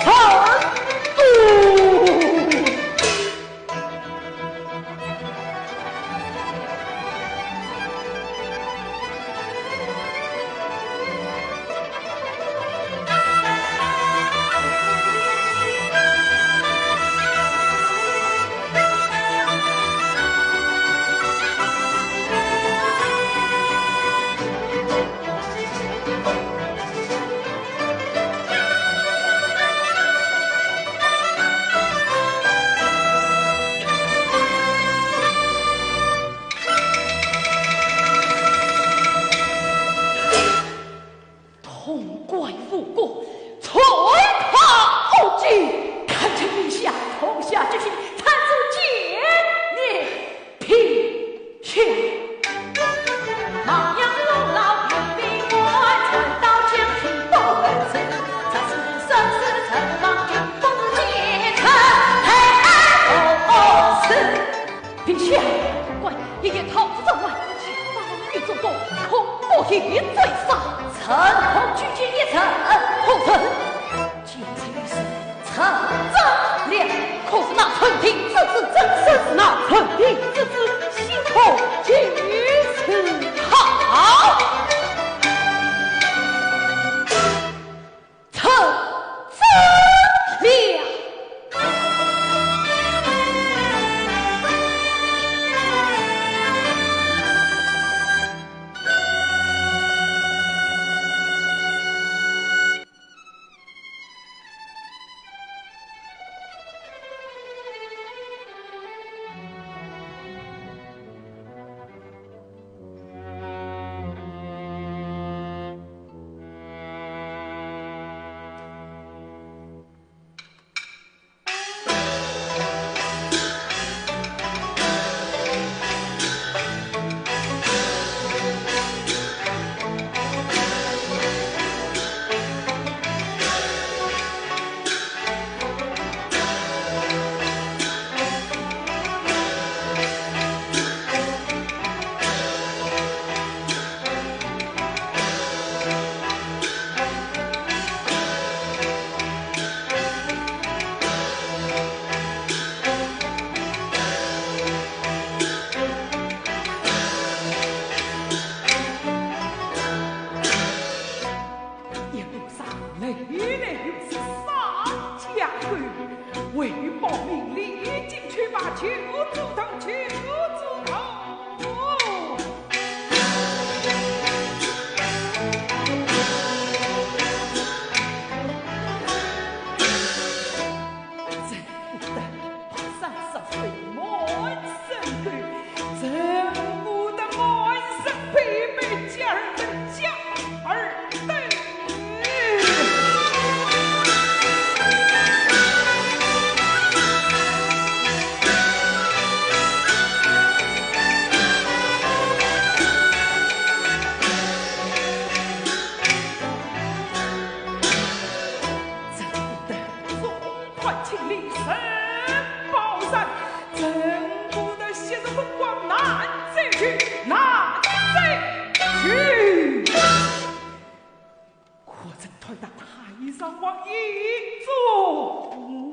成功。不过，छोड़ो उसको। 看见陛下痛下决心，参奏建业。 陛下。陛下，不管，一言逃出城外，前方有座宫，恐不幸追杀。臣恐拒见一人。何人？ 见此事，臣斩了。可是那陈廷之子，正是那陈廷之子，姓何名谁？好，臣斩了。 一路上累累又是三家口，为保命，立即出发，救主到，救主到。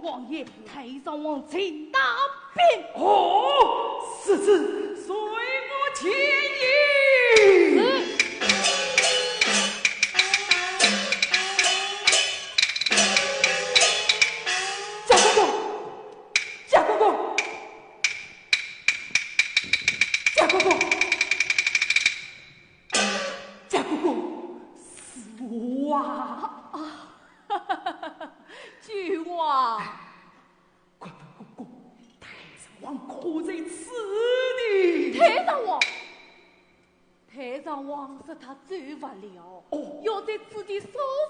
王爷，太上皇请大兵。哦，是，是。随我前行。是。家公公，家公公，家公公。 家公公，是我啊。啊，九王。快问公公，太上皇可在此地？太上皇？太上皇说他走勿了，哦。要在此地稍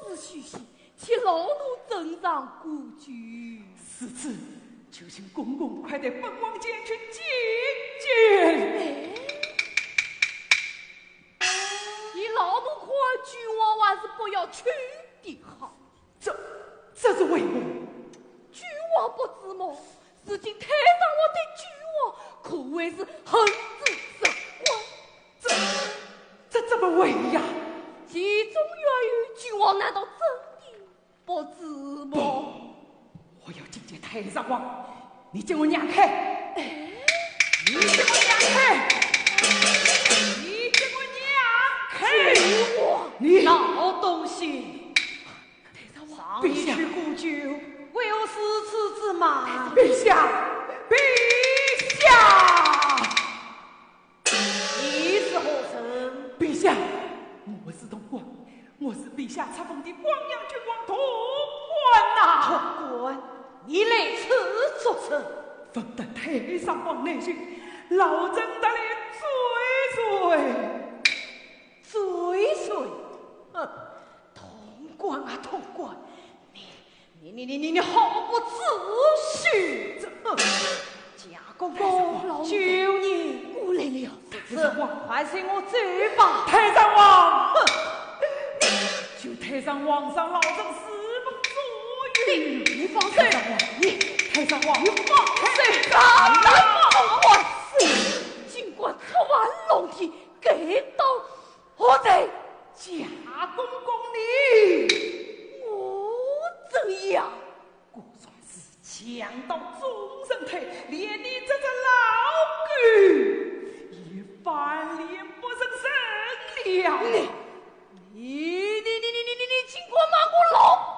事休息， 请老奴正上古居。如此，就请公公快到本王前去觐见。哎，依老奴看，郡王还是不要去的好。这，这是为何？郡王不知么？如今太上皇对郡王可谓是恨之入骨。 这，这怎么会呀？其中缘由，郡王难道真的不知么？不，我要觐见太上皇，你给我让开！哎，你给我让开！你给我让开！郡王，你，老东西！太上皇，皇爷去古旧，为何如此之慢？陛下，陛下！ 你是何人？陛下，我是潼关，我是陛下册封的广阳郡王潼关呐。潼关，你来此作甚？闻得太上皇南巡，老臣特来追随。追随？哼，潼关啊，通官，你，你，你，你，你，你好不自信！这，哼，家公公，老爷，救你！我来了。太上皇，快随我走吧。太上皇！哼，你，就太上皇上老臣是不左右。你，你放手！太上皇，你，太上皇，你放手！太上皇！放手！竟敢触犯龙体，该当 何罪？家公公你，我怎样？果然是强盗众人推，连你这只老狗也翻脸不认人了。你，你，你，你，你，你，你竟敢骂我老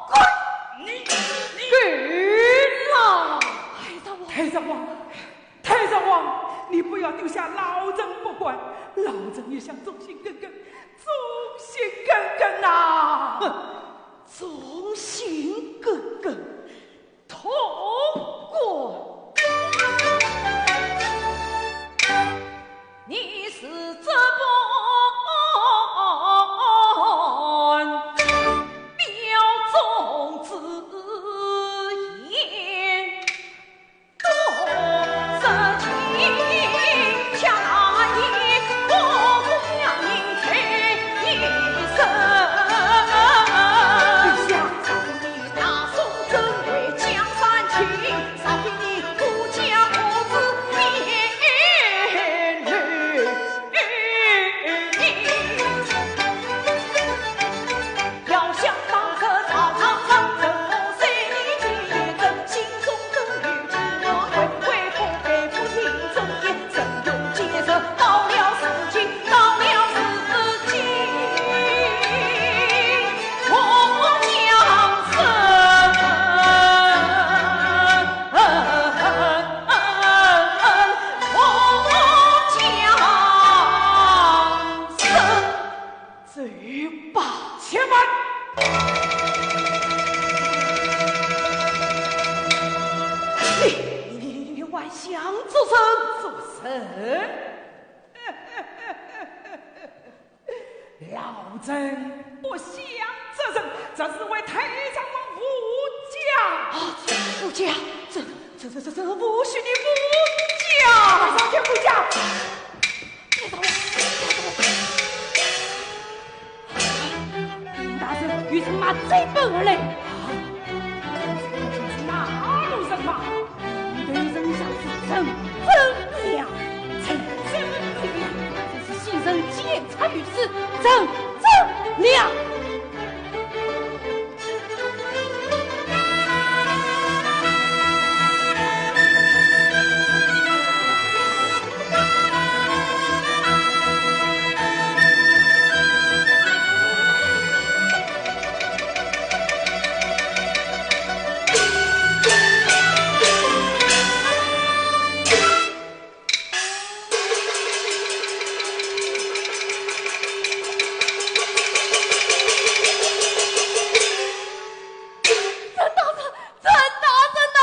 狗！你，你，够了！太上皇，太上皇，太上皇，你不要丢下老臣不管，老臣一向忠心耿耿， 忠心耿耿呐！哼，忠心耿耿，通官！你是这般表忠之言， 走吧。且慢！你，你，你，你，你还想作甚？作甚？老臣不想作甚，这是为太上皇护驾。啊，护驾，这，这，这，这，这，不许你护驾！马上就护驾！太上皇，太上皇！ 禀大人，有人马追奔而来。啊，那路人马，头人像是陈正亮。陈正亮，这是新任监察御史陈正亮。陈大人，陈大人呐！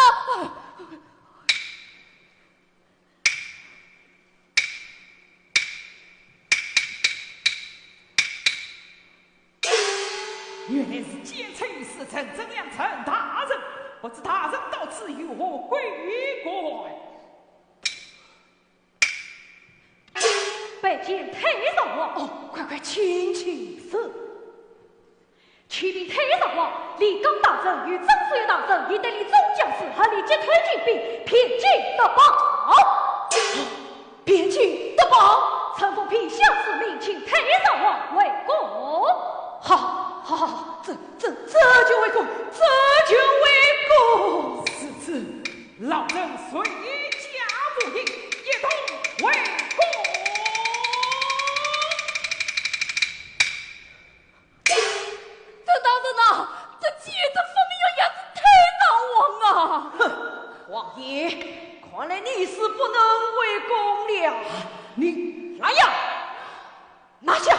原来是监察御史陈正亮陈大人，不知大人到此有何贵干？拜见太上皇。哦，快快请，请。是。启禀太上皇，李刚大人与曾素月大人已带领众将士合力击退金兵，平津夺邦。 平津夺邦。承奉陛下之命，请太上皇回宫。好，好，好，这，这，这就回宫，这就回宫。是，是，老臣随驾护驾，一同回宫。 陈大人呐，这几日这分明要压制太上皇啊！哼，王爷，看来你是不能回宫了。你，来呀，拿下！啊，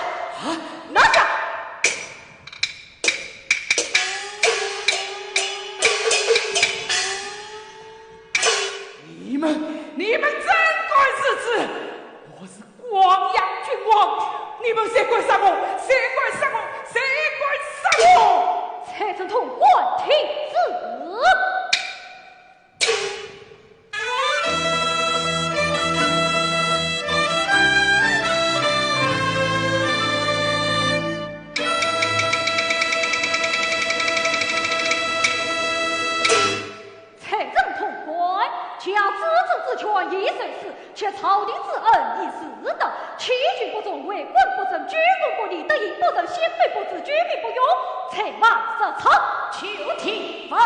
好，就地问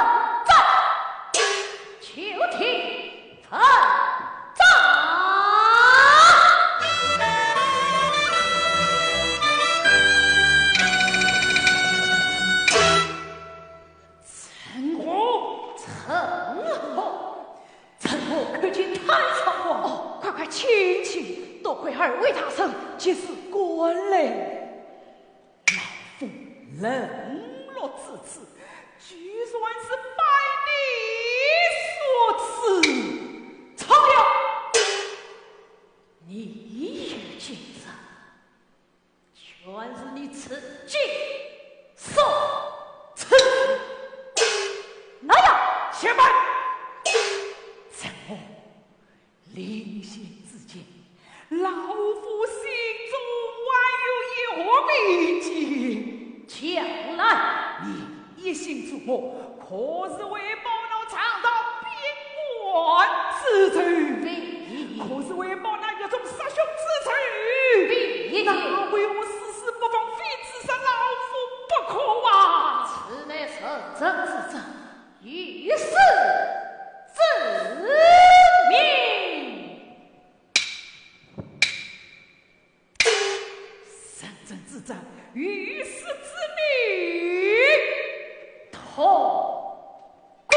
斩，就地问斩。陈洪，陈洪，陈洪，看见太上皇。哦，快快请起，多亏二位大人及时赶来。 老夫冷落至此，居然是拜你所赐。错了，你有奸人，全是你自己所赐。来呀，且慢！陈洪， 临行之前，老夫心中还有一个谜题。讲来。你一心助我，可是为报那强盗边关之仇？非。可是为报那越中杀兄之仇？非。那为何事事不奉，非自杀老夫不可啊？此乃人证之证， 于世之名。人证之证，于世之名。通过。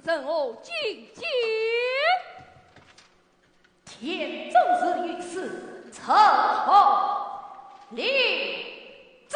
任何境界。天纵使如此，成何礼制？